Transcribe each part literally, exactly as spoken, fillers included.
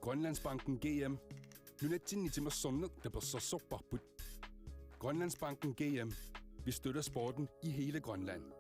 Grønlandsbanken G M. Nunatsinni timersorneq tapersersorparput. Grønlandsbanken G M. Vi støtter sporten i hele Grønland.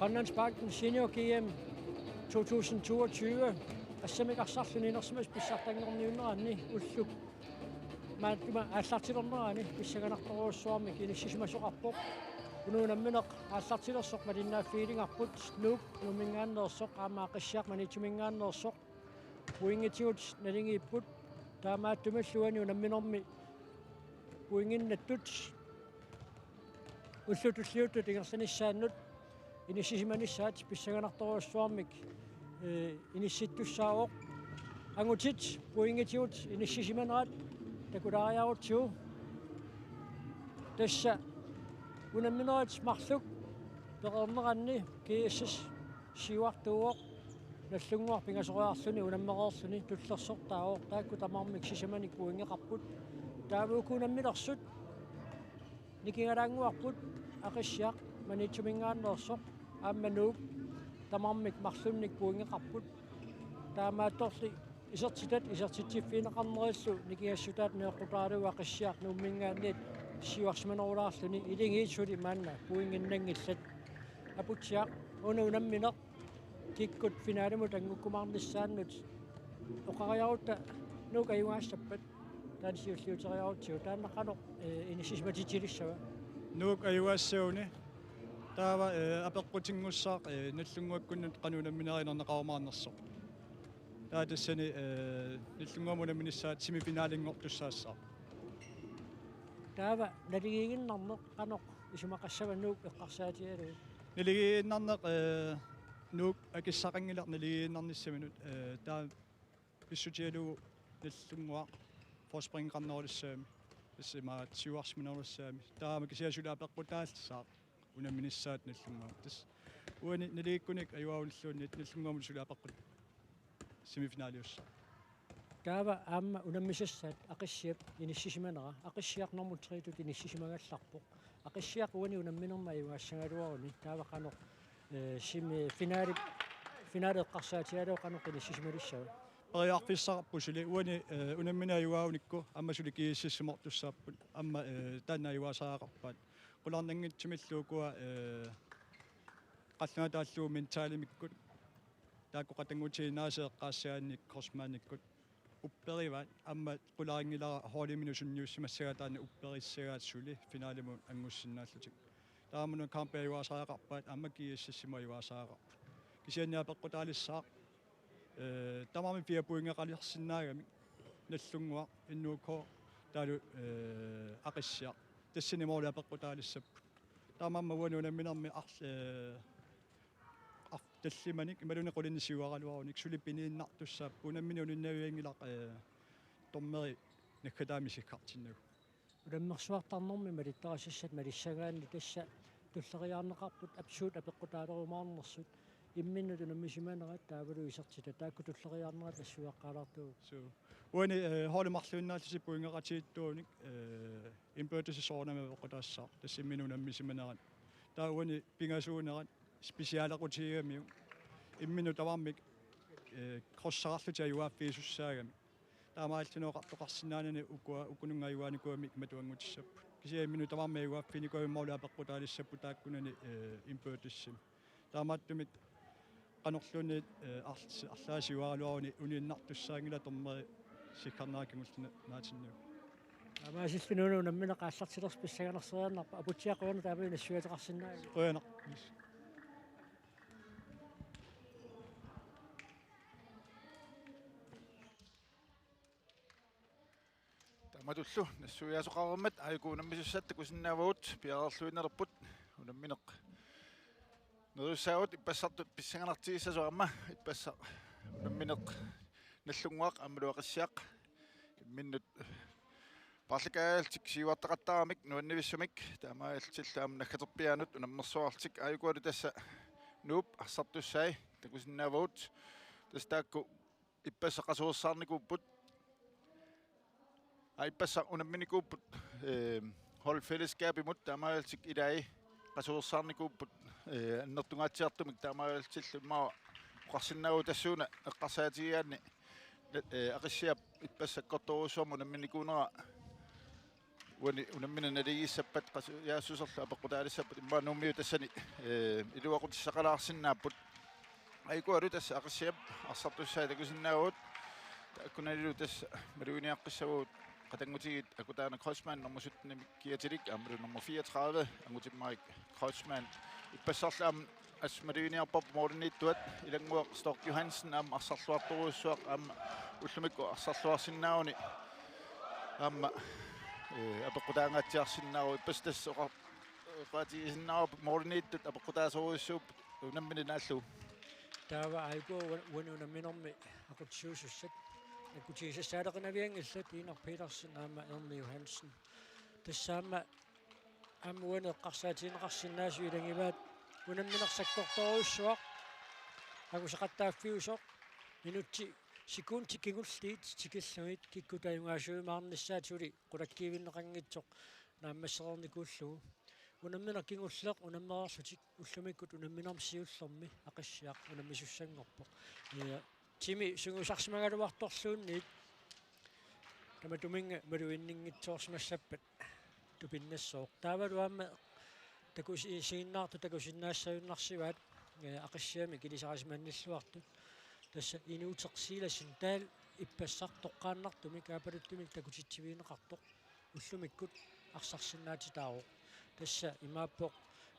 Grønlandsbanken Senior G M to tusind toogtyve. Assamik arsarluni inersimasut pissartanngorniunneranni ullup maanna aallartilernerani pissanganartorujussuarmik inissisimasoqarpoq. Una unammineq aallartilersoq malinnaaffigilerparput Nuuk Nuumminngaanneersoq aamma Aqissiaq Maniitsuminngaanneersoq. Pointigut naligiipput. Taamaattumillu uani unamminermi pointinnattut ullut tulliuttut ingerlanissaannut inissisimanissaat pissanganartorujussuarmik, eh, inissittussaavoq. Angutit pointigut inissisimanerat takulaariarutsigu. Tassa unamminerit marluk pereerneranni G S S siuartuuvoq, Nagdlunguaq pingasoriarluni unammereerluni tullersortaavoq, taakku tamarmik sisamanik pointeqarput. Taava uku unamminersut nikingalaannguarput Aqissiaq Maniitsuminngaanneersoq aamma Nuuk tamarmik marlunnik pointeqarput. Taamaattorli isertitat isertitsiffigineqarnerillu nikingassutaat neeqqutaralugu Aqissiaq Nuumminngaanniit siuarsimanerulaarluni, iligiit suli maanna pointinnanngillat. Aputsiaq, una unammineq kikkut finalimut anngukkumaarnissaannut oqariarutta Nuuk ajugaassappat taanna siulliuteriarutsigu, taanna qanoq, eh, inissisimatilissava? Nuuk ajugaassaguni. Taava, eh, apeqqutinngussaaq, eh, Nagdlunguakkunnut qanoq unamminerit inerneqarumaarnersoq. Taava tassani, eh, Nagdlunguamut unamminissaat semifinalinngortussaassaaq. Taava naligiiginnarneq qanoq isumaqassava Nuuk eqqarsaatigalugu? Naligiiginnarneq, eh, Nuuk akissaqanngilaq naligiiginnarnissaminut, eh, taava pissutigalugu Nagdlunguaq forspringeqarnerulissaammi, tassa imaattoq siuarsimanerulissaammi. Taava kisianni suli apeqqutaallissaaq unamminissaat Nagdlunguamut. Tassa uani naligiikkunik ajugaanilluunniit Nagdlunguamut suli apeqqut semifinaliussaaq. Taava aamma unammisassaat Aqissiap inissisimanera. Aqissiaq nummer tre-tut inissisimagallarpoq. Aqissiaq uani unamminermi ajugaassagaluaruni. Taava qanoq, eh, semi-, finali, finali eqqarsaatigalugu qanoq inissisimalissava? Periarfissaqarpoq suli uani, eh, unammineq ajugaanikku aamma suli G S S-imoortussaapput. Aamma, eh, taanna ajugaasariaqarpaat. Qularnanngitsumillu ukua, eh, qallunaatut taallugu mentalimikkut. Taakku qatanngutigiinnarisat eqqaassagaanni Korsmaanikkut upperivaat, aamma qularinngilara holdiminnut sunniussimassagaat taanna upperissagaat suli finalimut angussinnaallutik. Taamaammat kampit ajugaasariaqarpaat aamma G S S-imut ajugaasariaqarput. Kisianni apeqqutaalissaaq, eh, tamarmik fire pointeqalersinnaagamik Nagdlunguaq, N O K, taavalu, eh, Aqissiaq. Tassani mooli apeqqutaalissapput. Taamaammat uani unamminermi arl-, eh, arf-, tallimanik imaluunniit qulinik siuaraluarunik suli piniinnartussaapput, unammineq uninnavianngilaq, eh, dommeri naggataamik isikkartinnagu. Unammersuartarnermi malittarisassat malissagaanni tassa tulleriiaarneqarput absolut apeqqutaalerumaarnersut, imminnut unammisimanerat taavalu isertitat, taakku tulleriiaarnerat tassuuaqqaalaartuupput. Suu. Uani, eh, holdit marluinnaallutik pointeqatigiittuunik, eh, indbyrdes soorunami apeqqutaassaaq, tassa imminut unammisimanerat. Taava uani pingasuunerat specialequtigigamiuk. Imminut tamarmik, eh, crossaqarlutik ajugaaffigisussaagami. Taamaalilluni oqartoqarsinnaanani ukua, ukununnga ajugaanikuugami matuanngutissapput. Kisianni imminut tamarmik ajugaaffiginikuugami måli apeqqutaalissapput taakkunani, eh, indbyrdesimi. Taamaattumik qanorluunniit, eh, arl-, arlaat siuaraluaruni uninnartussaanngilaq dommeri sikkarnera kingulleq naatinnagu. Taamaasilluni una unammineq aallartilersoq pissanganarsiinnarpoq, aputsiaq qujanaq taama nassuiaateqarsinnaavutit. Qujanaq. Taamatullu nassuiaasoqareermat aajuku unammisussat takusinnaavagut, piareerluinnalerput. Unammineq neriussaagut ippassartut pissanganartigissasoq aamma ippassaq unammineq Nagdlunguaq aammalu Aqissiaq imminnut paarlakaajallutik siuartaqattaaramik nuannivissumik, taamaalillutillu aamma naggaterpiaanut unammersuarlutik. Aajukualu tassa Nuup arsartussai takusinnaavagut, tassa taakku ippassaq qasuersaarnikuupput. Aa, ippassaq unamminikuupput, eh, holdfællesskabimut, taamaalillutik ilai qasuersaarnikuupput, eh, annertungaatsiartumik, taamaalillutillu immaqa oqarsinnaavugut tassuuna eqqarsaatigigaanni, eh, Aqissiap ippassaq sakkortoorujussuarmik unamminikuunera uani unammineq naligiissappat qasuersaassuserlu apeqqutaalissapput, immaqa Nuummiut tassani, eh, iluaqutissaqalaarsinnaapput. Aajukualu tassa Aqissiap arsartussai takusinnaavagut. Taakkunanilu tassa maluginiaqqissavagut qatanngutigiit Akutaana Kreutzmann nummer sytten-imik kiatilik aammalu nummer fireogtredive Angutimmarik Kreutzmann. Ippassarlu aamma assut maluginiarparput målimiittuat, Ilannguaq Stork Johansen aamma arsarluartorujussuaq aamma ullumikkut arsarluarsinnaaguni aamma, eh, apeqqutaangaatsiarsinnaavoq. Ippassaq tassa oqa-, oqaatigisinnaavarput målimiittut apeqqutaasorujussuupput unammineq naallugu. Taava aajuku ua-, uani unamminermi aqutsisuusussat. Takkutigisassaaleqinavianngillat Iinar Petersen aamma Erni Johansen. Tassa aamma, aamma uani eqqarsaatigineqarsinnaasut ilagivaat unammineq sakkortoorujussuaq angusaqattaaffiusoq, minutsit sekundit kingulliit tikillugit kikkut ajugaasuujumaarnissaat suli qulakkiivinneqanngitsoq naammassereernikuullugu. Unammineq kingulleq unammereerlutik ullumikkut unamminermi siullermi Aqissiaq unammisussanngorpoq. Ee, timi sungiusarsimagaluartorluunniit tamatuminnga maluginninngitsoorsimassappat tupinnassaaq. Taavalu aamma takusi-, isiginnaartut takusinnaassagunarsivaat, ee, Aqissiamik ilisarisimannilluartut. Tassa Inuuteq Silas Dahl ippassaq toqqaannartumik aappaluttumik takutitsivigineqartoq ullumikkut arsarsinnaatitaavoq. Tassa imaappoq,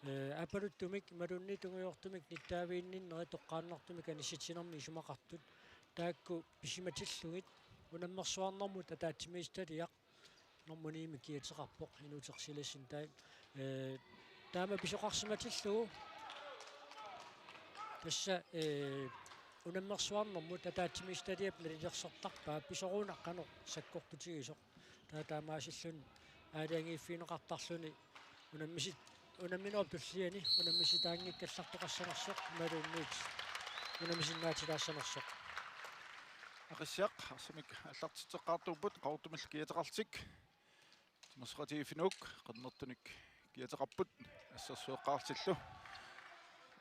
ee, aappaluttumik imaluunniit tungujortumik nittaaviginninneri toqqaannartumik anissitsinermi isumaqartut. Taakku pisimatillugit unammersuarnermut ataatsimiititaliaq nummer ni-mik kiateqarpoq Inuuteq Silas Dahl. Ee, taama pisoqarsimatillugu tassa, ee, unammersuarnermut ataatsimiititaliap nalilersortarpaa pisoruuna qanoq sakkortutigisoq. Taava taamaasilluni aalajangiiffigineqartarluni unammisit-, unamminerup tulliani unammisitaanngikkallartoqassanersoq imaluunniit unammisinnaatitaassanersoq. Aqissiaq arsamik aallartitseqqaartuupput, qaqortumillu kiateqarlutik. Timersoqatigiiffinnut qernertunik kiateqarput assersueqqaarlutillu.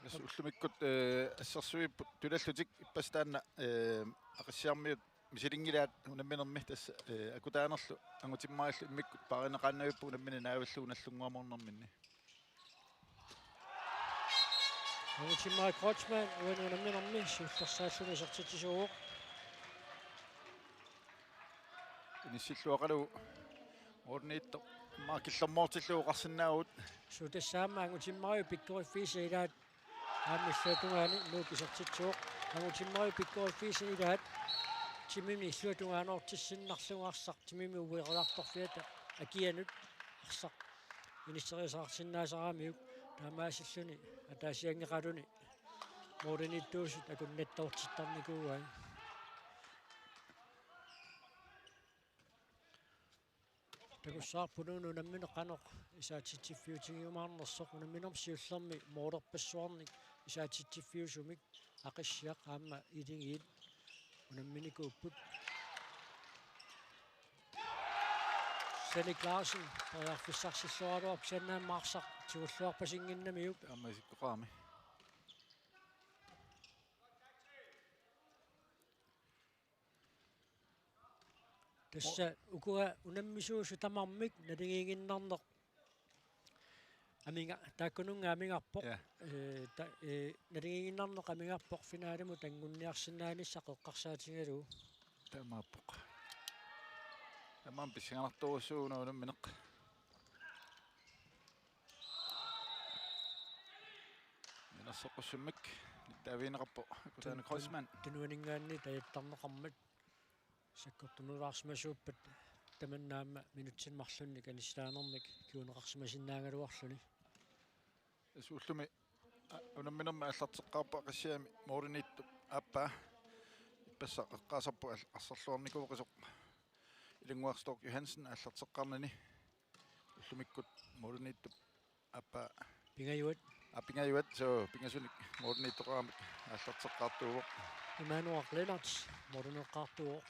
Tassa ullumikkut, ee, assersuipput tulallutik, ippassaq taanna, ee, Aqissiarmiut misilinngilaat unamminermi, tassa, ee, Akutaanerlu Angutimmarillu immikkut paarineqaannavippoq unammineq naavillugu Nagdlunguamoornerminni. Angutimmarik Kreutzmann uani unamminermi siullersaalluni isertitsisuuvoq. Inissilluaqalu Morten Iittoq immaqa killormoortillugu oqarsinnaavugut. Suu, tassa aamma Angutimmarik pikkoriffiisa ilaat aamma illuatungaani Nuuk isertitsivoq. Angutimmarik pikkoriffiisa ilaat timimi illuatungaanortissinnarlugu arsaq timimi uiariartorfiata akianut arsaq inisserisaarsinnaasaramiuk, taamaasilluni ataasianngeqaluni målimiittuusut akunnattoortittarnikuuai. Takussavarput una unammineq qanoq isaatitsiffiutigiumaarnersoq, unamminermi siullermi målerpassuarnik isaatitsiffiusumik Aqissiaq aamma Iligiit unamminikuupput. Sani Clausen, periarfissarsilluaraluarpoq kisianni aamma arsaq tigulluarpasinnginnamiuk. Aamma isikkoqarami. Tassa ukua unammisuusut tamarmik naligiinnarneq. Aminga-, taakkununnga amigarpoq. Ja. Ee, ta-, ee, naligiinnarneq amigarpoq finalimut anguniarsinnaanissaq eqqarsaatigalugu. Taamaappoq. Tamanna pissanganartorujussuuvoq una unammineq. Minersoqqussummik nittaavigineqarpoq Akusaana Kreutzmann. Tunuaninngaanniit ajattarneqarmat sakkortunerulaarsimasuuppat tamanna aamma minutsini marlunni kanissitaanermik kinguneqarsimasinnaagaluarluni. Tassa ullumi, a, unamminermi aallarteqqaarpoq Aqissiami målimiittup aappaa. Ippassaq eqqaasarpoq al-, arsaarluarnikuuvoq qisoq. Ilanngua Stork Johansen aallarteqqaarnani. Ullumikkut målimiittup aappaa. Pingajuat. Aa, pingajuat, suu, pingasunik målimiittoqaramik aallarteqqaartuuvoq. Immanuaq Lennert målimiittoqaartuuvoq.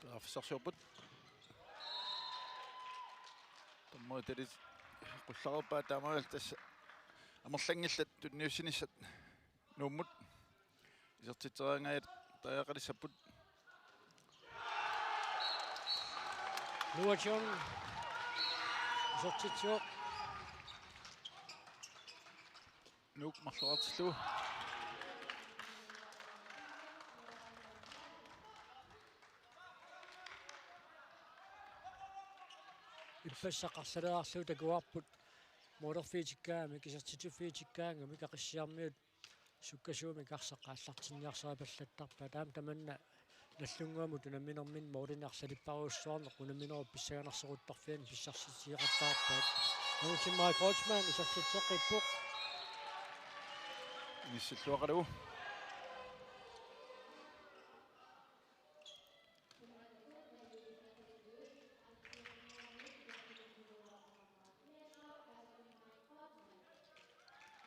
Periarfissarsiorput. Dommerit ilisit qullareerpaat taamaalillutik tassa amerlanngillat tunniussinissat Nuummut. Isertitseriaangajattariaqalissapput. Nuup John isertitsivoq. Nuuk marloriartillugu. Ippassaq arsalereerlugu takuarput. Målerfiutikkaangamik, isertitsiffiutikkaangamik Aqissiarmiut sukkasuumik arsaq aallartinniarsaripallattarpaat. Aamma tamanna Nagdlunguamut unamminerminni målinik arsalipparujussuarneq unamminerup pissanganarsoruttorfiani pissarsissutigeqattaarpaat. Angutimi Kreutzmann isertitseqqippoq. Inissilluaqalugu.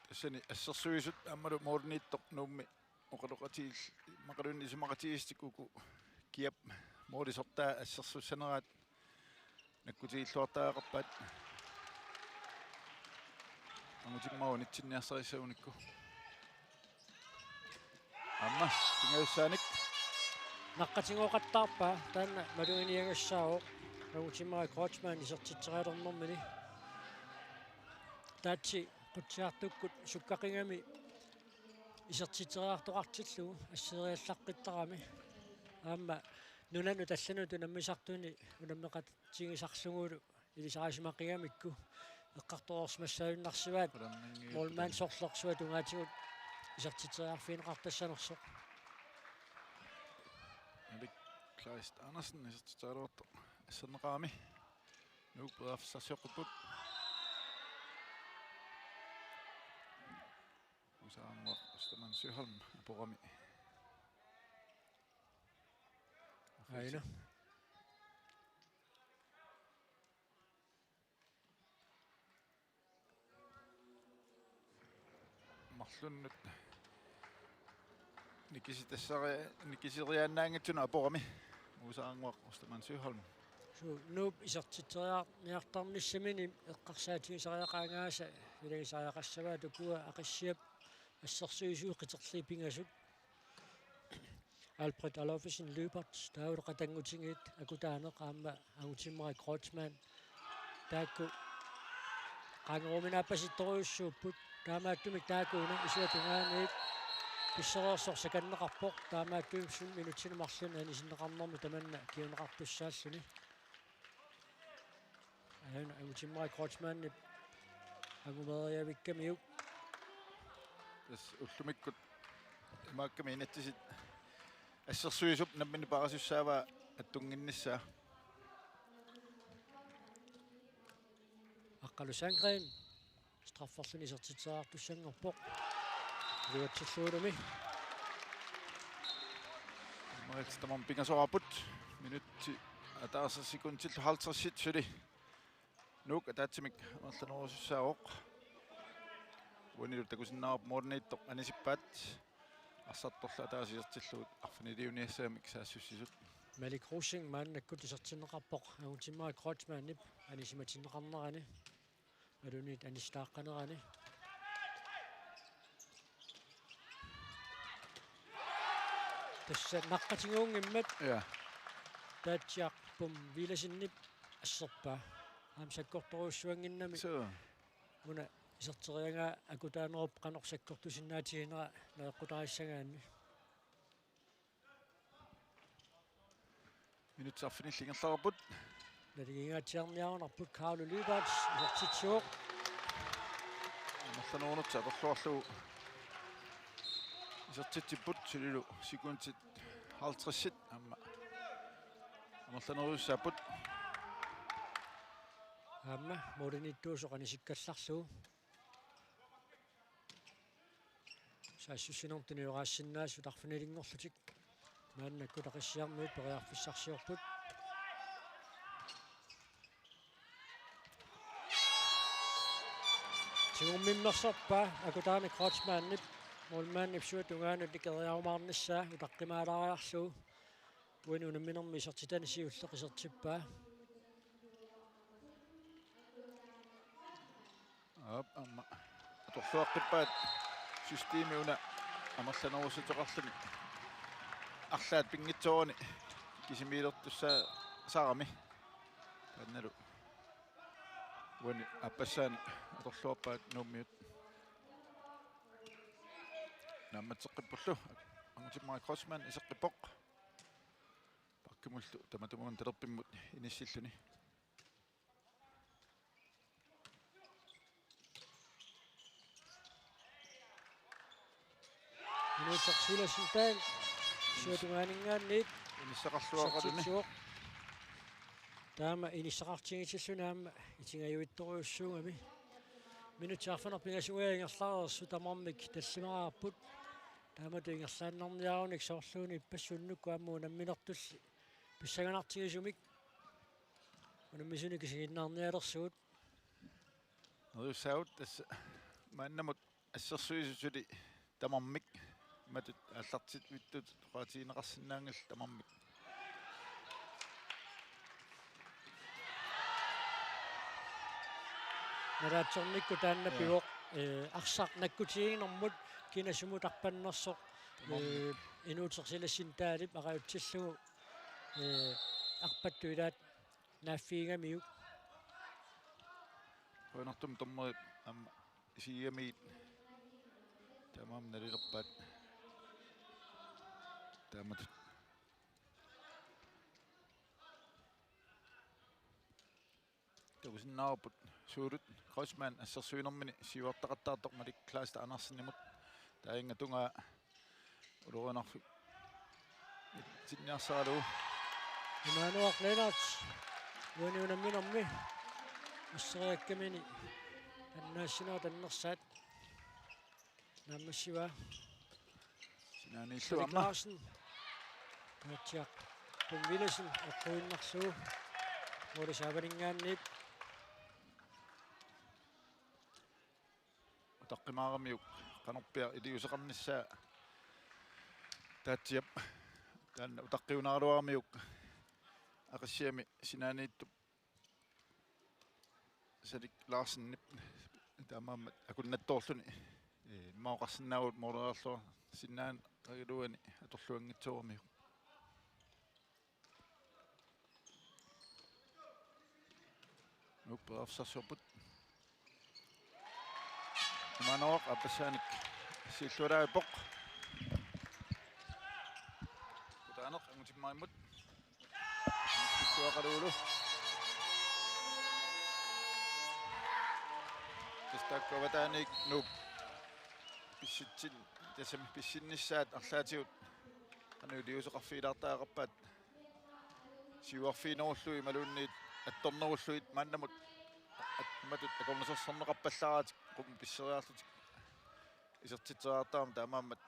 Tassani assersuisut aammalu målimiittoq Nuummi oqaloqatigiill-, immaqaluunniit isumaqatigiissutikkut uku kiap målisortaat assersuussaneraat nakkutigilluartariaqarpaat. Angutimi unitsinniarsarissagunikku. Aamma pingajussaanik. Naqqatigooqattaarpaa taanna maluginiagassaavoq Angutimi Kreutzmann isertitserialernermini. Taatsi qutsiartukkut sukkaqigami isertitseriartoqartillugu asseriallaqqittarami. Aamma nunanut allanut unammisartuni unammeqatigisarlugulu ilisarisimaqigamikku eqqartoreersimassaajunnarsivaat. Målmand sorleq suatungaatigut isertitseriarfigineqartassanersoq. Erik Kleist Andersen isertitseriaraluartoq asserneqarami. Nuuk periarfissarsioqqipput. Usaannguaq Ostermann Søholm aporami. Aina. Marlunnut nikisitassari-, nikiseriaannaanngitsunut aporami. Usaannguaq Ostermann Søholm. Suu, Nuup isertitseriarniartarnissamini eqqarsaatigisariaqaangaasa ilagisariaqassavaat ukua Aqissiap assersuisui qiterliit pingasut. Alfred Adolfsen Lyberth, taavalu qatanngutigiit akutaaneq aamma Angutimi Kreutzmann. Taakku qaangeruminaappasittorujussuupput. Taamaattumik taakkuuna isuata tungaaniit pissoreersoq sakanneqarpoq. Taamaattumik sumi minutsini marlunni anisinneqarnermi tamanna kinguneqartussaalluni. Aana Angutimi Kreutzmannip angumeeriavikkamiuk. Tassa ullumikkut imaakkami inatsisit assersuisup nammineq paarisussaavaa attunnginnissaa. Aqqalu Sandgreen strafferluni isertitseriartussanngorpoq. Iluatsillugulumi. Marit tamarmik pingasoraarput. Minutti ataaseq sekundillu halvtredsit suli. Nuuk ataatsimik amerlanerusussaavoq. Uanilu takusinnaavarput målimiittoq anisippaat. arsartorlu ataaseq isertillugu arfiniliuniassagamik saassussisut. Malik Rosing maannakkut isertinneqarpoq Angutimmarik Kreutzmannip anisimatinneqarnerani. Alunit anissitaaqqanerani. Tassa naqqatinnguunngimmat. Ja. Taatsiaq Pum Villasenip asserpaa. Aamma sakkortorujussuannginnami. Suu. Una iserteriagaa akutaanerup qanoq sakkortusinnaatiginera naveqqutarissangaanni. Minutsit arfinillit ingerlareerput. Naligiingaatsiarniarunarput. Kaarlu Lyberth isertitsivoq. Amerlanerunut atorluarlugu isertitsipput, sulilu sekundit halvtredsit aamma amerlanerujussaapput. Aamma mooriniittuusoq anisikkallarlugu. Saassussinermut tunioraassinnaasoq arfinilinngorlutik. Maannakkut Aqissiarmiut periarfissarsiorput. Tigummiinnarpaa akutaanik Kreutzmannip, målmandip sua tungaanut nikeriarumaarnissaa utaqqimaalaariarlugu. Uani unamminermi isertitani siulleq isertippaa. Aap, aamma atorluaqqippaat systemi una amerlanerussuteqarluni arlaat pinngitsoorani kisimiilertussaasarami. Taannalu uani aappassaanik atorluarpaat Nuummiut. Naammatseqqippullu. Angutimmarik Kreutzmann iseqqippoq. Bakkimullu tamatumuuna talerpimmut inissilluni. Inuuteq Silassen Dahl sua tungaaninngaanniit inissaqarluaqaluni. Isertitsivoq. Taama inissaqartigitilluni aamma itingajuittorujussuugami. Minutsit arfineq-pingasunngillat ingerlareersut tamarmik tallimaraarput. Taamatut ingerlaannarniarunik soorluuna ippassaq unnukkut aamma unamminertulli pissanganartigisumik unammisunik isiginnaarnialersugut. Neriussaagut tassa maannamut assersuisut suli tamarmik matut aallartivittut oqaatigineqarsinnaanngillat tamarmik. Nalaatsornikkut taanna, ja, pivoq, eh, arsaq nakkutiginermut kina sumut arpannersoq, tamarmik, eh, Inuuteq Silassen Dahlip aqajutsillugu, eh, arpattut ilaat naaffigigamiuk. Qujanartumik dommerit aamma isigigamigit taamaammat nalilerpaat. Taamatut takusinnaavarput suulut Kreutzmann assersuinermini siuartaqattaartoq Malik Kleist Andersenimut. Taanna tungaa ulorianarfik sinniarsaralugu. Immanuel Lennert uani unamminermi asseriakkamini annaassinerat annersaat naammassivaa. Sinaaniillu Erik aamma Larsen. Taatsiaq Pum Villadsen eqquinnarlugu. Målip saavaninngaanniit. Utaqqimaaramiuk qanorpiaq iliuuseqarnissaa Taatsiap. Taanna utaqqiunaraluaramiuk Aqissiami sinaaniittup Salik Larsenip taamaammat akunnattoorluni, eh, immaqa oqarsinnaavugut måleriarluarsinnaaneq aamma atorluanngitsooramiuk. Nuup periarfissarsiorput. Immanuel aappassaanik siullualaarpoq. Kutaaneq Angutimmarimut. Suaqaluulu. Tassa taakku avataaniit Nuup pissitsin-, tassami pissinnissaat arlaatigut qanoq iliuuseqarfigilaartariaqarpaat. Siuarfiginerullugit imaluunniit attornerullugit maannamut at-, matut akornusersorneqarpallaaraatik qummut pisseriarlutik isertitseriartarami, taamaammat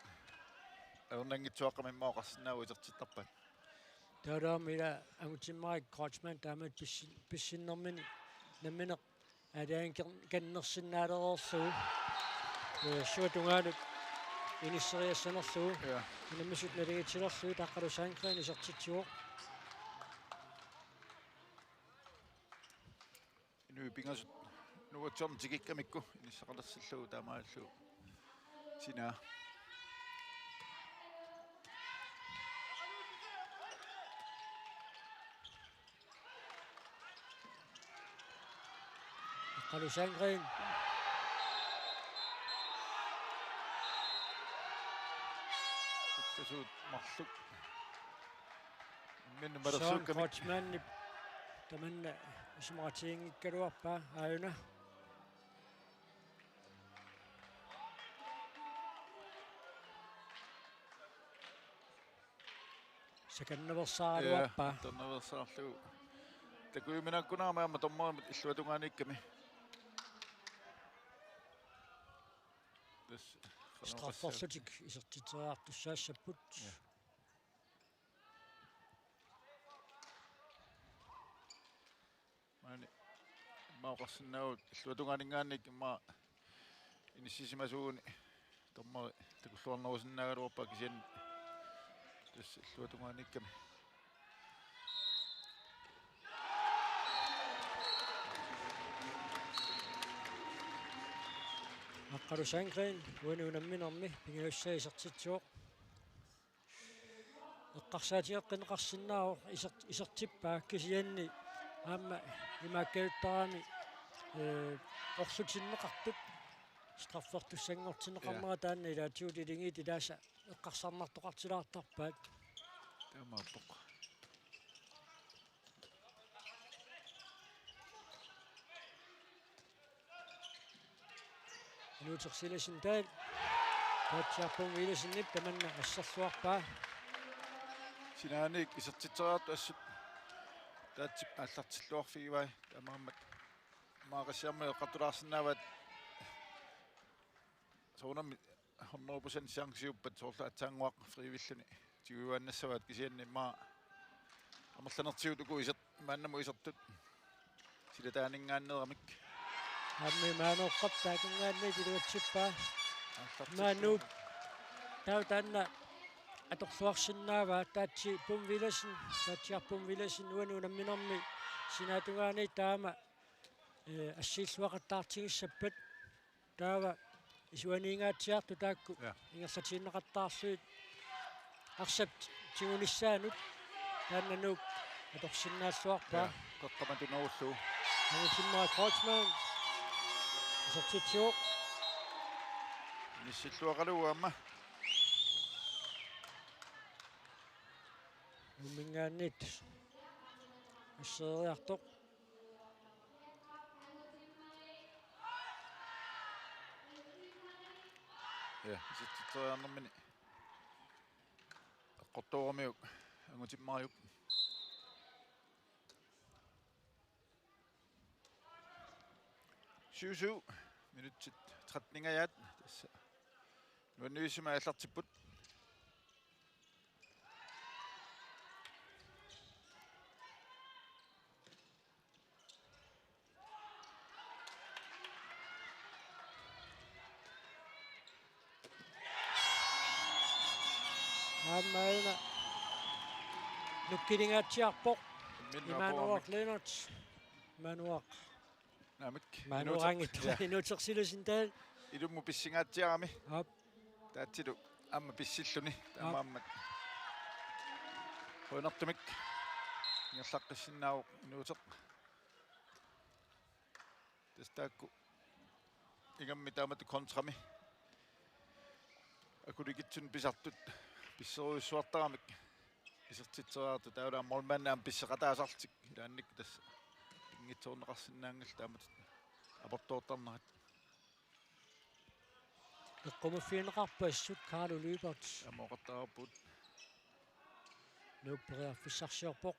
ajornanngitsuaqqamik immaqa oqarsinnaavugut isertittarpaat. Taavalu aamma ila Angutimmarik Kreutzmann taamatut pissi-, pissinnermini nammineq aalajangiikan-, kannersinnaalereerlugu. Eh, sua tungaanut inisseriassanerlugu. Ja. Unammisut naligiitsilerlugit Aqqalu Sandgreen isertitsivoq. Inuit pingasut nuutsiorneq tikikkamikku inissaqalersillugu taamaalillugu sinaa. Aqqalu Sandgreen. Sukkasuut marluk. Imminnut Søren malersuukkamik. Kreutzmannip tamanna isumaqatiginngikkaluarpaa aajuna. Sakannaveersaaraluarpaa. Ja, sakannaveersaarlugu. Takujuminaakkunarami aamma dommerimut illuatungaaniikkami. Tassa strafferlutik isertitseriartussaassapput. Ja. Maani immaqa oqarsinnaavugut illuatungaaninngaanniit immaqa inissisimasuuguni dommeri takulluarnerusinnaagaluarpaa kisianni tassa illuatungaaniikkami. Aqqalu Sandgreen uani unamminermi pingajussaa isertitsivoq. Eqqarsaatigeqqinneqarsinnaavoq iser-, isertippaa kisianni aamma imaakkajuttarami, ee, orlutinneqartut straffertussanngortinneqarnera. Ja. Taanna ilaatigut iligiit ilaasa eqqarsarnartoqartilaartarpaat. Taamaappoq. Inuuteq Silasindal. Taatsiarput Villasenip tamanna asserluarpaa. Sinaaniit isertitseriartut assut taatsip aallartilluarfigivai taamaammat Maaqassiarmi eqqartulaarsinnaavaat soorunami hundrede procent chanciuppat soorlu aatsaannguaq frivilligini tiguivaannassavaat kisianni immaqa amerlanertigut uku isert-, maannamut isertut silataaninngaanneeramik. Aamma Imaanuuqqap taakunngaanniit iluatsippaa. Aallartillugu. Imaannuup taava taanna atorluarsinnaavaa Taatsi Pum Villadsen, Taatsiarput Villadsen uani unamminermi sinaatungaani taama, ee, assiilluaqattaartigissappat. Taava isuaniingaatsiartut taakku. Ja. Ingerlatiinneqattaarlugit arsap tigunissaanut taanna Nuuk atorsinnaalluarpaa. Ja, qeqqamatunerullugu. Angutimmaat Kreutzmann. Isertitsivoq. Inissilluaqalugu aamma. Nuumminngaanniit assereeriartoq. Ja, isertitseriarnermini eqqortooramiuk Angutimmaarjuk. Syv syv, minutsit tretteningajaat tassa nuannivissuit aallartipput. Aamma una nukkiningaatsiarpoq. Minna Imaanuuaq apuramik. Lennert. Imaanuuaq. Naamik. Imaanuuaq Inuuteq. Angit. Ja. Inuuteq Silasindal. Ilummut pissingaatsiarami. Aap. Taatsilu aamma pissilluni. Aap. Taamaammat. Qujanartumik. Ingerlaqqissinnaavoq Inuuteq. Tassa taakku ingammik taamatut kontrami. Akulikitsunik pisartut pisserujussuartaramik isertitseriartut taavalu målmandit aamma pisseqataasarlutik ilaannikkut tassa pinngitsoorneqarsinnaanngillat taamatut aportoortarnerat. Eqqumaffigineqarpoq assut Carlo Lyberth. Aamma oqartarput. Nuuk periarfissarsiorpoq.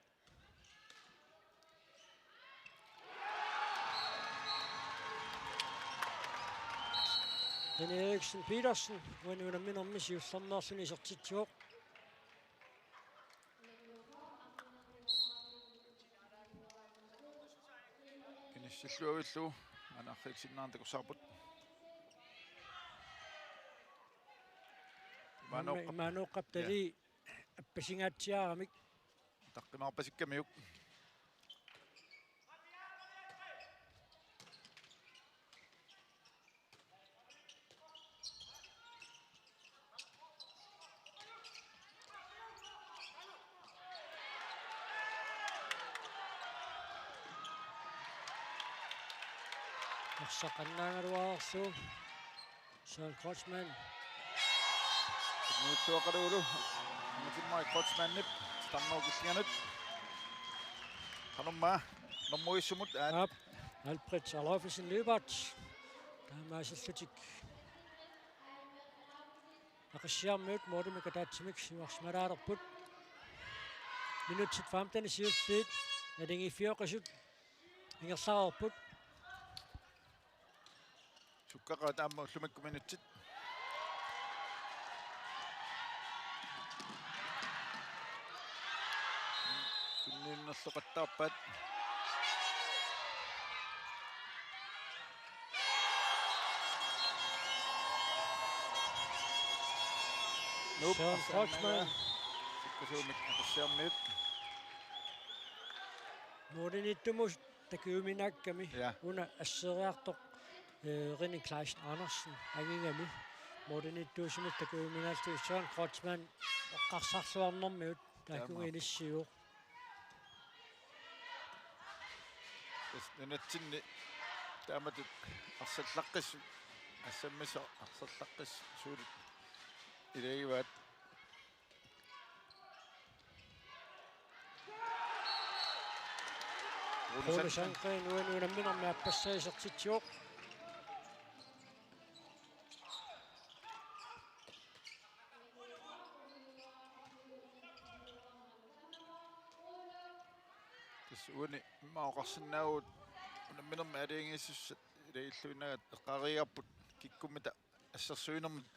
Henrik Eriksen Petersen, uani unamminermi siullermeerluni isertitsivoq. Inissilluavillugu, aana arriitsinnaarneq takussavarput. Immanuuqqap. Immanuuqqap. Ja. Tali appasingaatsiaramik. Taqqimaarpasikkamiuk. Arsaq annaagaluarlugu Søren Kreutzmann. Nuutsuaqaluulu. Angutimmai Kreutzmannip titarnerup killinganut. Qanormaa normuissumut aat. Aap. Albrecht Adolfsen Lyberth. Taamaasillutik Aqissiarmiut målimik ataatsimik siuarsimalaalerput. Minutsit femten siulliit naligiiffioqisut ingerlareerput. Sukkaqaat aamma ullumikkut minutsit. Tunniunnerloqattaarpaat. Nuup. Søren Kreutzmann. Sukkasuumik Aqissiarmiut. Målimiittumut takujuminaakkami. Ja. Una asseeriartoq, eh, René Kleist Andersen angigami. Målimiittuusumut takujuminaallutik Søren Kreutzmann eqqarsarluarnermiut taakkununnga. Taamaappoq. Inissiivoq. Tassa nunatsinni taamatut arsallaqqissut, assammisoq arsallaqqissut suulut ilagivaat. Rune Sandgreen uani unamminermi aappassaa isertitsivoq. Tassa uani immaqa oqarsinnaavugut unamminermi aalajangiisussat ilagilluinnagaat eqqaareerparput kikkummita assersuinermut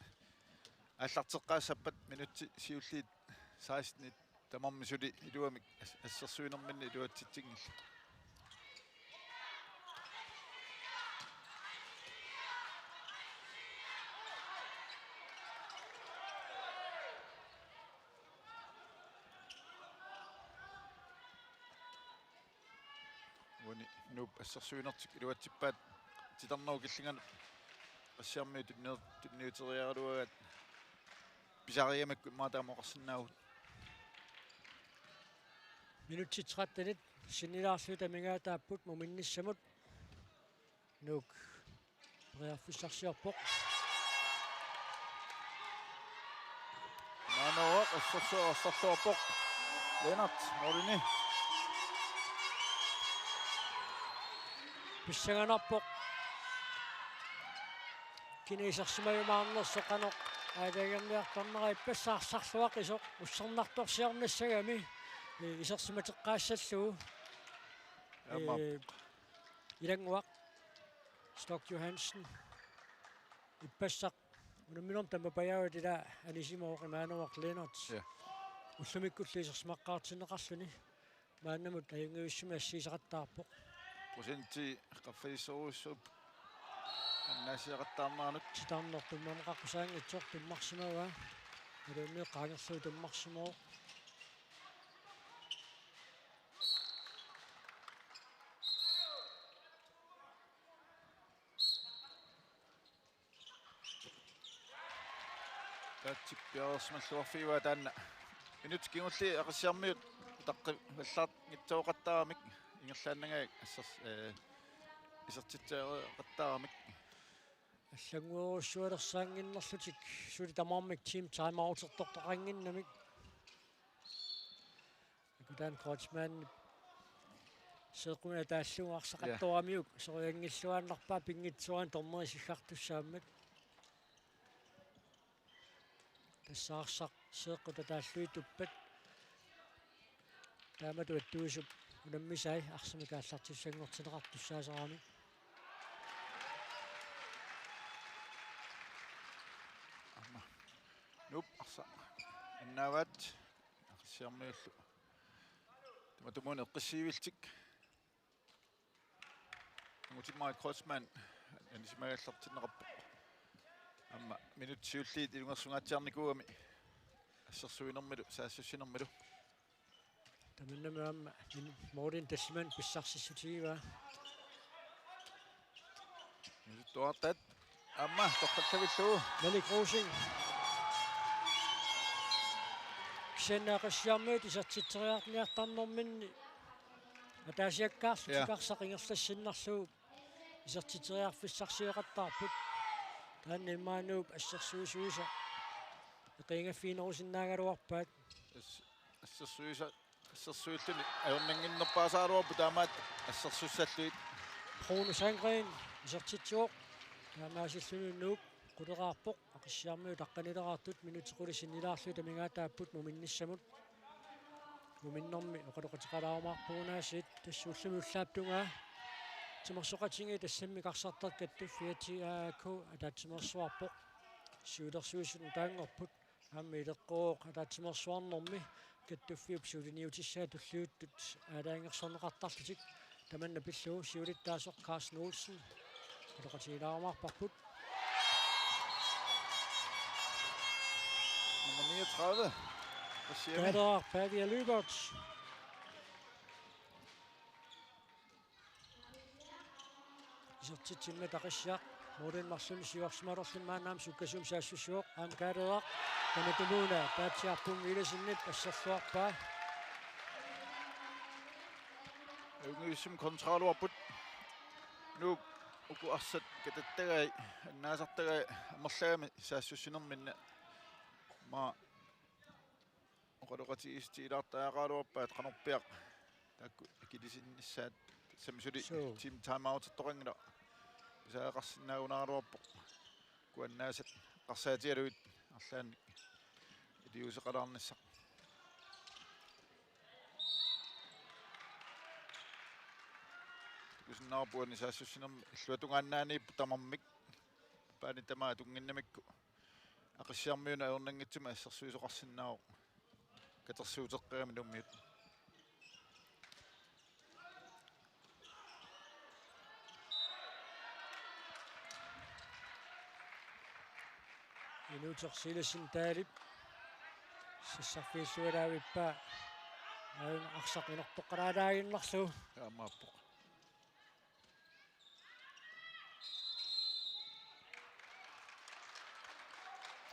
aallarteqqaassappat minutsit siulliit sekstenit tamarmik suli iluamik as-, assersuinerminni iluatsitsinngillat. Uani Nuup assersuinertik iluatsippaat titarnerup killinganut. Aqissiarmiut tunniu-, tunniuteriaraluagaat pisarigamikku immaqa taama oqarsinnaavugut. Minutsit trettenit sinnilaarlutik amigaataapput muminnissamut. Nuuk periarfissarsiorpoq. Maanooq assersu-, assersuarpoq. Lennert, målini. Pissanganarpoq. Kina isersimajumaarnersoq qanoq aalajangerniartarnera, ippassaq arsarluaqisoq ussernartorsiornissagami, eh, isersimateqqaassallugu. Aamma. Eh, Ilannguaq Stork Johansen. Ippassaq unamminermi tammapajaavat ila anisimavoq Immanuuaq Lennert. Ja. Ullumikkulli isersimaqqaartinneqarluni maannamut ajunngivissumik assigiseqattaarpoq. Procenti qaffasissorujussuuvoq annaasiaqattaarneranut. Titarneq tummaneqaqqusaanngitsoq tummarsimavaa. Iluunniit qaangerlugu tummarsimavoq. Ataatsip piareersimalluarfigivaa taanna. Minutsit kingulliit Aqissiarmiut utaqqivallaarngitsooqattaaramik ingerlaannangajak assers-, eh, isertitseriaqattaaramik. Allannguerujussualersaannginnerlutik suli tamarmik team timeoutertortaqannginnamik. Akutaan Kreutzmann seeqquminik ataallugu arsaqattoramiuk, ja, sorianngilluinnarpaa pinngitsoorani dommeri siggartussaammat. Tassa arsaq seeqqut ataallugit tuppat. Taamatut attuisup unammisai arsamik aallartissanngortinneqartussaasarami. Aamma. Nuup arsaq annaavaat. Aqissiarmiullu tamatumuuna eqqissiivillutik. Angutimmai Kreutzmann anisimagaallartinneqarpoq. Aamma minutsit siulliit ilungersungaatsiarnikuugami Assersuinermilu, saassussinermilu. Tamannami aamma min-, Morten Tessmann pissarsissutigivaa. Inisittuartat aamma toqqallavillugu. Malik Rosing. Kisianni Aqissiarmiut isertitseriarniartarnerminni ataasiakkaarlutik, ja, arsaq ingerlassinnarlugu isertitseriarfissarsioqattaarput. Taanna immaqa Nuup assersuisuisa eqiinngaffiginerusinnaagaluarpaat. As-, assersuisa-, assersuilluni ajornannginnerpaasaagaluarput taamaattoq assersussallugit. Bruno Sandgreen isertitsivoq. Taamaasilluni Nuuk quleraarpoq. Aqissiarmiut taqqanileraartut minutsit qulit sinnilaarlugit amigaataapput muminnissamut. Muminnermi oqaloqateqalaarumaarpugut aasiit, tassa ullumi ullaap tungaa. Timersoqatigiit tassami arsartut kattuffiat A A K ataatsimeersuarpoq. Siulersuisut nutaanngorput. Aamma ileqqooq ataatsimeersuarnermi kattuffiup siuliniutissaa tulliuttut aalajangersorneqartarlutik. Tamanna pillugu siulittaasoq Carsten Olsen. Oqaloqatigilaarumaarparput. Nummer niogtredive. Hvad siger vi? Kaaleeraq Pavia Lyberth. Isertitsimmat Aqissiaq. Morten Marlunni siuarsimalerluni maanna aamma sukkasuumik saassussivoq. Aamma Kaaleeraq. Tamatumuuna Taatsiarpummi Villadsenip asserluarpaa. Ajunngivissumik kontraaluarput. Nuuk uku arsat katattagai, annaasartagai amerlagami saassussinerminni. Aamma oqaloqatigiissutigilaartariaqaraluarpaat qanorpiaq taakku akilisinnissaat, tassami suli, suu, team timeoutertoqanngilaq. Pisariaqarsinnaagunaraluarpoq. Uku annaasat eqqarsaatigalugit arlaannik iliuuseqalaarnissaq. Takusinnaavarput uani saassussinermi illuatungaannaaniippoq tamarmik. Paani tamaat tunnginnamikku Aqissiarmiunut ajornanngitsumik assersuisoqarsinnaavoq katersuuteqqigami Nuummiut. Inuuteq Silassen Dahlip sassarfiilluaraavippaa. Aajuna arsaq inortoqqalaalaaginnarlugu. Aammaappoq.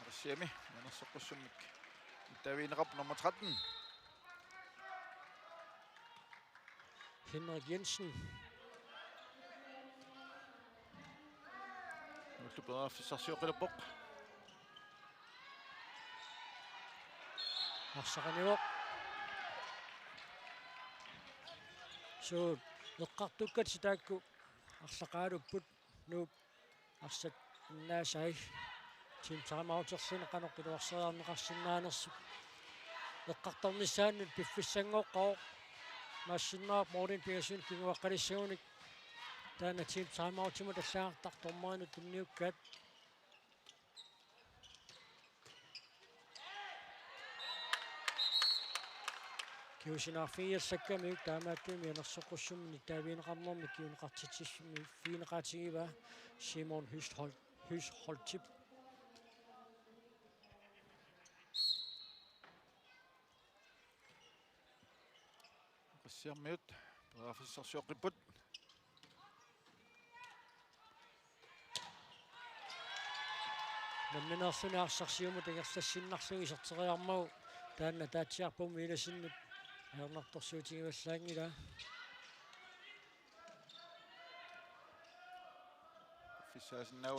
Aqissiami Mianersoqqussummik nittaavigineqarpoq nummer tretten. Henrik Jensen. Ullup periarfissarsioqqilerpoq. Arsaq anivoq. Suut eqqartukkat taakku arsaqaalupput. Nuup arsat innaasai. Team timeouterluni qanoq iluarseriarneqarsinnaanersut. Eqqartornissaannut piffissanngoqqavoq. Maassinnaavoq Morten Petersen kinguaqqalissagunik. Taanna team timeoutimut allagartaq dommerinut tunniukkaat. Kingusinnaarfigiassakkamiuk taamaattumik Mianersoqqussummik nittaavigineqarnermik kinguneqartitsissummik figineqaatigivaa Simon Høstholt, Høstholtip. Aqissiarmiut periarfissarsioqqipput. Nammineerluni arsaq siumut ingerlassinnarlugu iserteriarmagu taanna Taatsiarpummi Villadsenip ajornartorsiutigivallaanngilaa.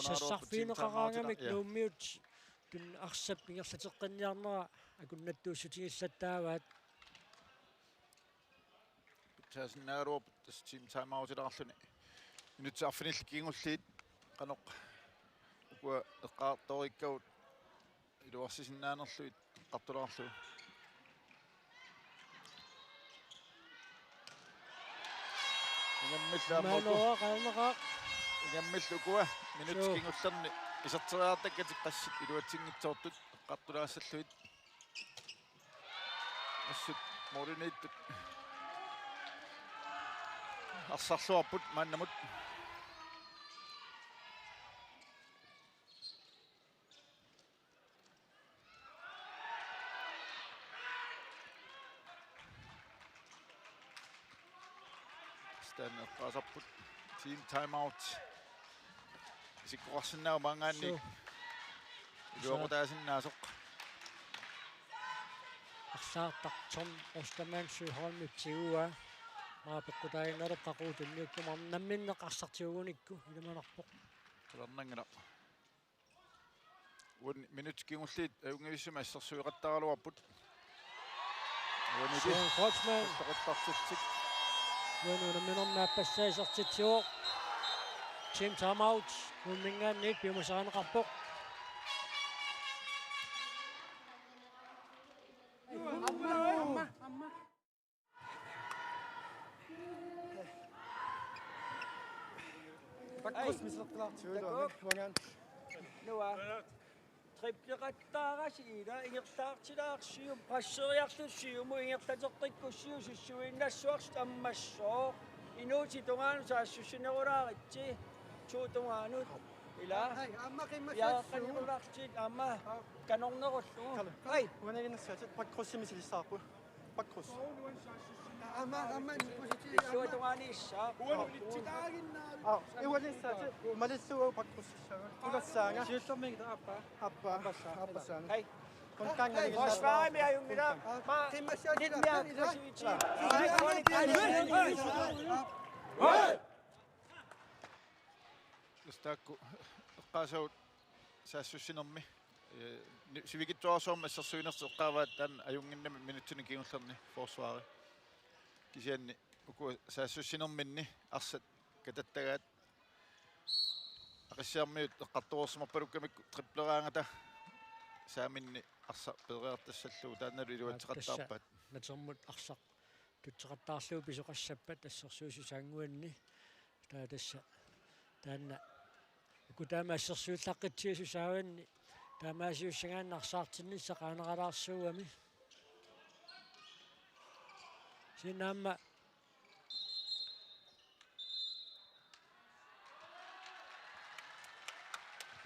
Sassarfigineqaraangamik, ja, Nuummiut tun arsap ingerlateqqinniarnera akunnattuussutigillattaavaat. Pitsaasinnaaruup tassa team timeoutilaarluni. Minutsit arfinillit kingulliit qanoq ukua eqqartoriikkagut iluarsisinnaanerlugit eqqartulaarlugu. Ingammillu aamma uku-, Maanoa qaarneqaaq. Ingammillu ukua minutsit, joo, kingullerni iserteriartakkatik qassit iluatsinngitsoortut eqqartulaassallugit. Assut mooriniittut arsarluarput maannamut. Taanna eqqaasarput. Team timeout. Isikkoqarsinnaavoq maanngaanniit. Suu. Iluaqutaasinnaasoq. Arsaartaq Tom Ostermann Søholmip tiguaa. Maa peqqutaaginnarpoq qaqugu tunniukkumaartoq, namminneq arsaq tigugunikku ilimanarpoq. Qularnanngilaq. Uani minutsit kingulliit ajunngivissumik assersueqattaaraluarput. Uani Søren Kreutzmann. Toqittartitsik. Uani unamminermi aappassaa isertitsivoq. Team timeout. Nuumminngaanniit piumasarineqarpoq. Bakkryds misilittulartigu. Takkuuk. Uangaan. Noah. Tripleqattaarasi ila ingerlaartilaarsiuk, presseriarlugu siumut ingerlateqqikkussiuk sissuinnassuarsi ammassooq. Inuusuttut tungaanut saassussinerulaaritsi. Suut tungaanut. Ila. Ai, aamma qimmassaassuugut. Jaaqanirulartit aamma. Aa. Kanornerullugu. Kala. Ai. Uanaaginnassaatit, bakkryds misilissavarput. Bakkryds. Aamma, aamma, positivt, aamma. Illuatungaaniissaaq. Aa, iualissaati, malillugu bakkrydsissaagut. Qulassaanga. Siullermik aappaa. Aappaa. Aappassaa. Aappassaa. Hej. Kuntaanga. Hej. Forsvarimi ajunngilaq. Aa, qimmassaassuugut. Lidt mere aggressivt. Hej. Tassa taakku eqqaasagut saassussinermi. Ee, ni-, sivikitsuararsuarmik assersuinertik eqqaavaat taanna ajunnginnami minutsini kingullerni forsvari. Kisianni uku saassussinerminni arsat katattagaat Aqissiarmiut eqqartoreersimarpalukkamikku tripleraangata saaminni arsaq peeriartassallugu taannalu iluatseqattaarpaat. Tassa natermut arsaq tutseqattaarlugu pisoqassappat assersuissusaannguanni. Taava tassa taanna uku taama assersuullaqqitsigisut saavanni taamaasiussagaanni arsaartinnissaq qaaneralaarsuugami. Kisianni aamma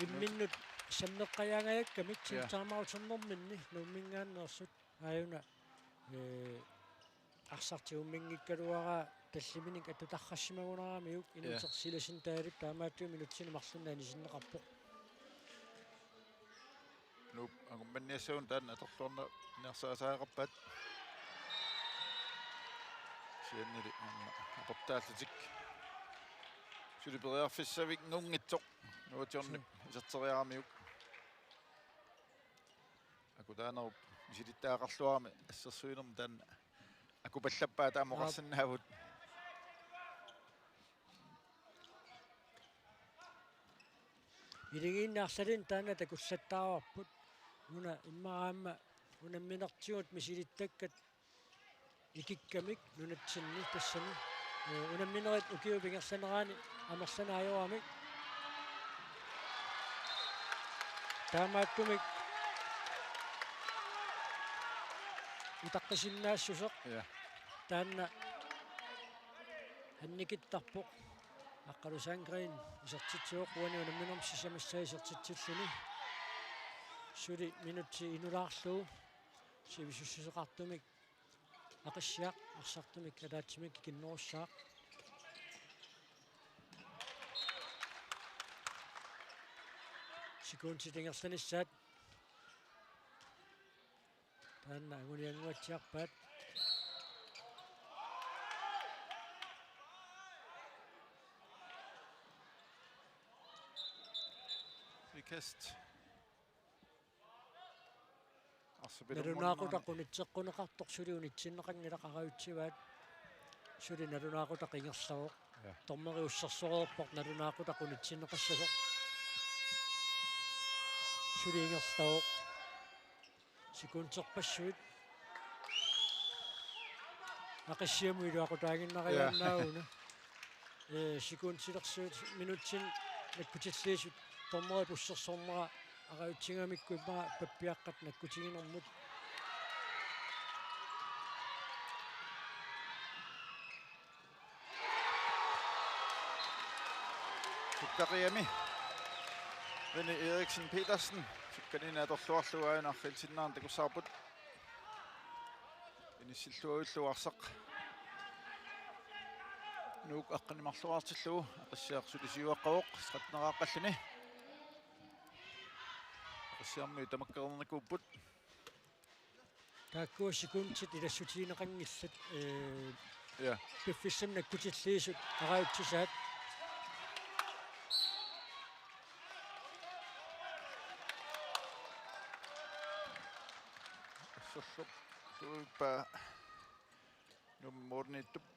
imminnut sammeqqajaangajakkamik. Ja. Timeouternerminni Nuumminngaanneersut. Aajuna, ee, arsaq tigumminngikkaluaraa tallimanik atutarrassimagunaramiuk. Ja. Inuuteq Silassen Dahlip taamaattumik minutsini marlunni anisinneqarpoq. Nuup angummanniassagunarpoq taanna atorluarniarsarisariaqarpaat. Kisiannili aamma aportaallutik. Suli periarfissavinngunngitsoq Nuup Jørgenip. Suu. Iserteriaramiuk. Akutaanerup misilittagaqarluarami assersuinermi taanna akupallappaa taama. Aap. Oqarsinnaavugut. Iligiinni arlalinni taanna takullattaavarput. Una immaqa aamma unamminertigut misilittakkat ikikkamik nunatsinni tassani. Ee, unamminerit ukiup ingerlanerani amerlaneq ajoramik. Taamaattumik utaqqisinnaassuseq. Ja. Taanna annikittarpoq. Aqqalu Sandgreen isertitsivoq uani unamminermi sisamassaa isertitsilluni. Suli minutsi inulaarlugu sivisussuseqartumik Aqissiaq arsartumik ataatsimik ikinnerussaaq. Sekundit ingerlanissaat. Taanna anguniannguatsiarpaat. Frikast. Arsaq pilermunnaani. Nalunaaqutaq unitseqquneqartoq suli unitsinneqanngilaq, arajutsivaat. Suli nalunaaqutaq ingerlavoq. Ja. Dommeri ussersoreerpoq nalunaaqutaq unitsinneqassasoq. Suli ingerlavoq. Sekunderpassuit. Aqissiamut iluaqutaaginnariaannaa una. Ja. Ee, sekundilersuut minutsit nakkutilliisut dommerip ussersornera arajutsigamikku immaqa pappiaqqat nakkutiginermut. Sukkariami René Eriksen Petersen sukkaniineq atorluarlugu aajuna arriilsinnaanera takussavarput. Inissilluarlugu arsaq. Nuuk aqqaneq-marloraartillugu, Aqissiaq suli siuaqqavoq, tretten-aqaqqalluni. Aqissiarmiut tamakkerernikuupput. Taakkua sekundit ilassutigineqanngillat, ee, Ja. piffissami nakkutilliisut arajutsisaat. Assersortuippa Nuummi målimiittup.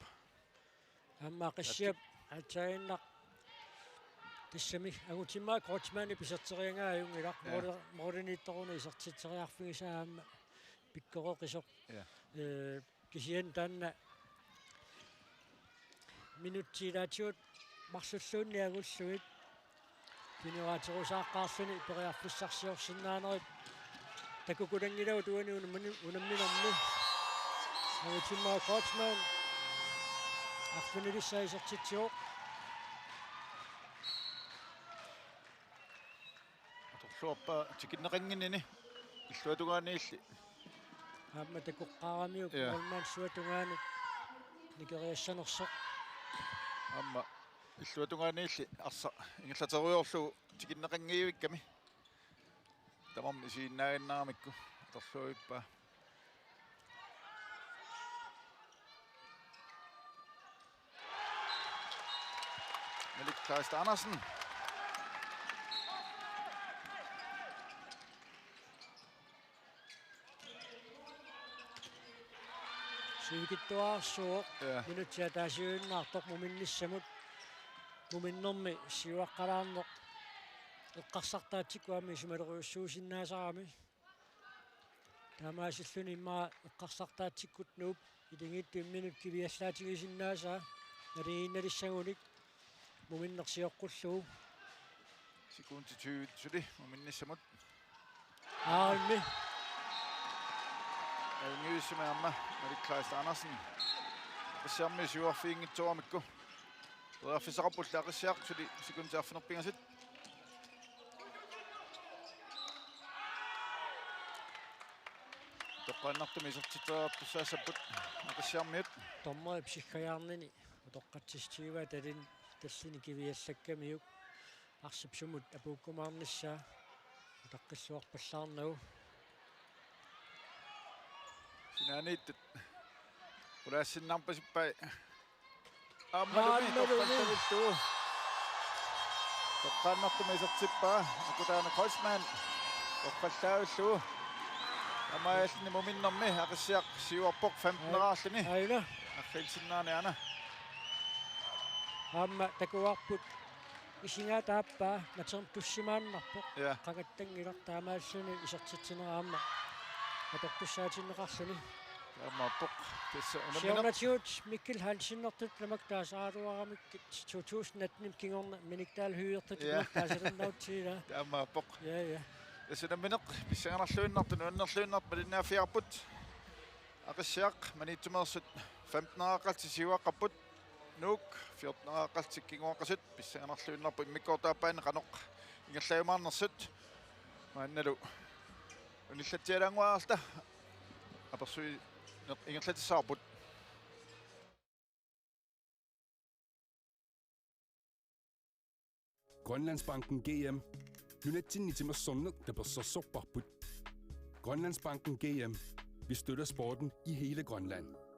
Aamma Aqissiap aatsaannaq tassami angutimmaat Kreutzmannip iserteriagaa ajunngilaq. Ja. Mål-, målimiittoruna isertitseriarfigisaa aamma pikkoreqisoq. Ja. Ee, kisianni taanna minutsit ilaatigut marlulluunniit angullugit kinguaaterusaaqqaarluni periarfissarsiorsinnaanerit takukulanngilagut uani unammi-, unamminermi. Angutimmaat Kreutzmann arfinilissaa isertitsivoq. Atorluarpaa tikinneqannginnini illuatungaaniilli. Aamma takoqqaaramiuk Ja. målmandip suatungaanut nikeriassanersoq. Aamma illuatungaaniilli arsaq ingerlaterujoorlugu tikinneqanngivikkami. Tamarmik isiginnaaginnaramikku atorluarpaa. Malik Kleist Andersen. Sivikitsuararsuuvoq. Ja. Minutsit ataasiinnartoq muminnissamut. Muminnermi siuaqqalaarneq eqqarsartaatsikkut aamma isumalerujussuusinnaasarami. Taamaasilluni immaqa eqqarsartaatsikkut Nuup ilingiittut imminut kiviallaatigisinnaasaa naligiinnalissagunik muminneq sioqqullugu. Sekundit tyve suli muminnissamut. Aammi. Ajunngivissumik aamma Malik Kleist Andersen. Aqissiarmiut siuarfiginngitsooramikkit. Periarfissaqarpulli Aqissiaq suli sekundit arfineq-pingasut. Toqqaannartumik isertitseriartussaassapput Aqissiarmiut. Dommerip sikkajaarnini utoqqatsissutigaa talin-, tallini kiviallakkamiuk arsap sumut apuukkumaarnissaa utaqqilluarpallaarnagu. Sinaaniittut qulaassinnaarpasippai. Aammalumi Aammalumi. Toqqallavillugu. Toqqaannartumik isertippaa Akutaana Kreutzmann. Toqqallaavillugu. Taamaalilluni muminnermi Aqissiaq siuarpoq femten-eraarluni. Aina. Arriilsinnaani aana. Aamma takuarput isigaa taappaa, naterm tussimaannarpoq. Ja. Qangattanngilaq taamaalilluni isertitsinera aamma atortussaatinneqarluni. Taamaappoq. Tassa unammineq. Siornatigut Mikkel Hansenertut tamakku taasaraluaramikkit to tusind atten-imi kingorna Minik Dahl Høegh-ertut Ja. tamakku taasarunnaarutsigilaa. Taamaappoq. Ja, ja. Tassa unammineq pissanganarluinnartoq, nuannerluinnartoq malinnaaffigaarput. Aqissiaq Maniitsumeersut femten-eraqqallutik siuaqqapput. Nuuk fjorten-eraqqallutik kinguaqqasut pissanganarluinnarput immikkoortup aappaani qanoq ingerlajumaarnersut. Maannalu unillatsialaannguarta apersuineq ingerlatissavarput. Grønlandsbanken G M. Nunatsinni timersorneq tapersersorparput. Grønlandsbanken G M. Vi støtter sporten i hele Grønland.